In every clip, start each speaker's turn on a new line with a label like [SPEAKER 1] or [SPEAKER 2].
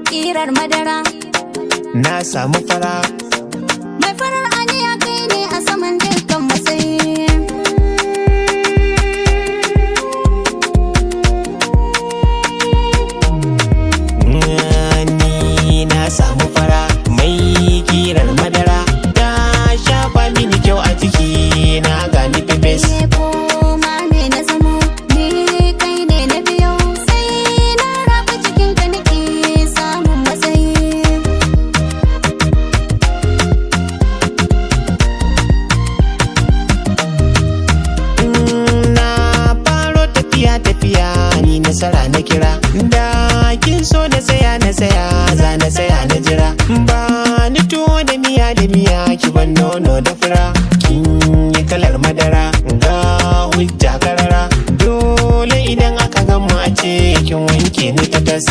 [SPEAKER 1] Ƙirar madara.
[SPEAKER 2] Na samu fara.
[SPEAKER 1] Mai farar aniya, kai ne a saman dukkan matsayi.
[SPEAKER 2] Ni na samu fara mai kirar madara, ta shafa mini kyau a jiki na gani pepes.
[SPEAKER 1] Ne koma me na zamo, ni kai ne na biyo, sai na raba cikin ka nake samun matsayi.
[SPEAKER 2] Na faro tafiya tafiya, ni nasara na kira, da kin so na tsaya na tsaya, za na tsaya na jira. Ba ni tuwo da miya da miya, ki ban nono da fura. Kin yi kalar madara, ga hujja karara, dole idan aka gama a ce kin wanke ni ta tas.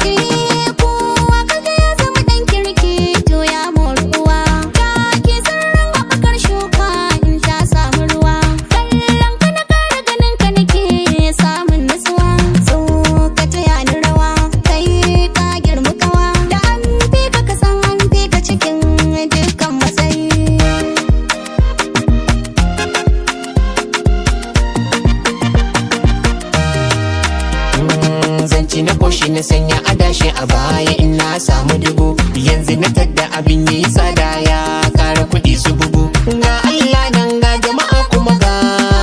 [SPEAKER 1] Eh, kowa kaga ya zama ɗan kirki to ya mori uwa. Ka ke sirrin haɓakar shuka in ta samu ruwa. Kallon ka na ƙara ganin ka nake samun nutsuwa. So ka taya ni rawa, kai ka girmi kawa. Da an fi ka ka san an fi ka cikin dukkan matsayi.
[SPEAKER 2] Zanci na koshi na sanya adashi a baya in na samu dubu, yanzu na tadda abin yi tsada ya kara kuɗi su bugu. Ga Allah nan, ga jama'a, kuma ga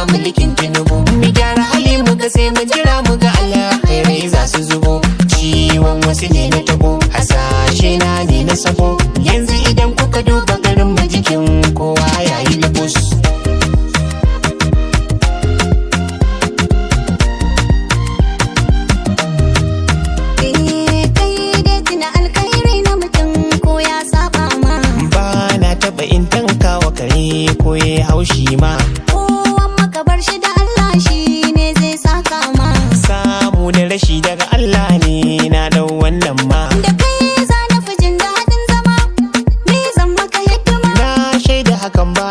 [SPEAKER 2] mulkin Tinubu. Mu gyara hali mu ga, sai mu jira mu ga alkhairai za su zubo. Ciwon wasu ne na tabo, hasashe na ne na sabo. Yanzu idan kuka duba garin mu, jikin kowa yayi lubus.
[SPEAKER 1] Eh, kai dai tuna alkhairi na mutum ko ya saba ma.
[SPEAKER 2] Ba na taɓa in tankawa kare ko ya haushi ma.
[SPEAKER 1] Kowan maka bar shi da Allah, shi ne zai saka ma.
[SPEAKER 2] Samu da rashi daga Allah ne, na dau wannan ma.
[SPEAKER 1] Da kai za na fi jin daɗin zama, ni zan maka hidima.
[SPEAKER 2] Na shaida hakan ba